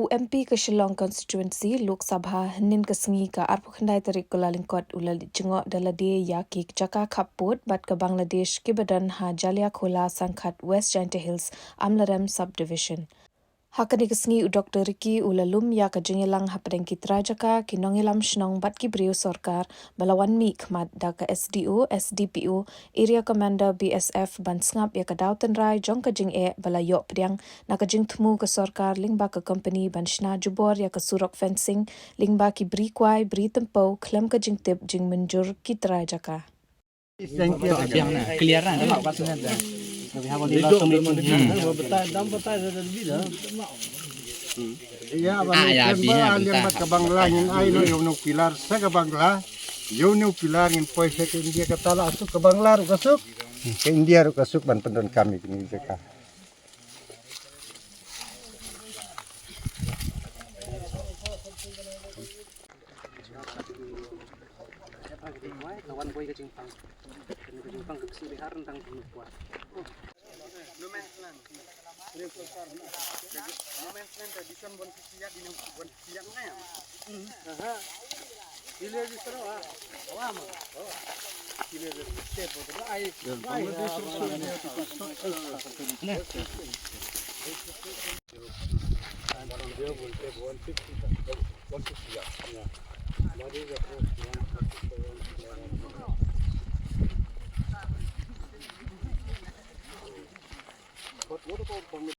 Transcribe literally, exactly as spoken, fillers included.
U M P ka Shillong Constituency Lok Sabha hynnin ka sngi ka arphew khyndai tarik Kyllalyngkot u la jngoh da lade ïa ki jaka khappud bad ka Bangladesh kiba don ha Jaliakhola Sangkhat, West Jaintia Hills, Amlarem Subdivision. Ha kane ka sngi u Doktor Ricky u la lum ïa ka jingïalang hapdeng ki trai jaka, ki nongïalam shnong bad ki briew sorkar ba la wan mih khmat da ka S D O, S D P O, Area Commander B S F ban sngap ïa ka daw tynrai jong ka jingeh ba la ïoh pdiang na ka jingthmu ka sorkar lyngba ka kompani ban shna jubor ïa ka surok fencing lyngba ki bri kwai bri tympew khlem ka jingtip jingmynjur ki trai jaka. Clear na. Ïa ba ka bangla ngin ai noh ïa u nong pilar sa ka bangla ïa u nong pilar ngin poi sa ka India ka tala suk ka bangla ruh ka suk ka India ruh ka suk ban pyndonkam ïa kine ki jaka.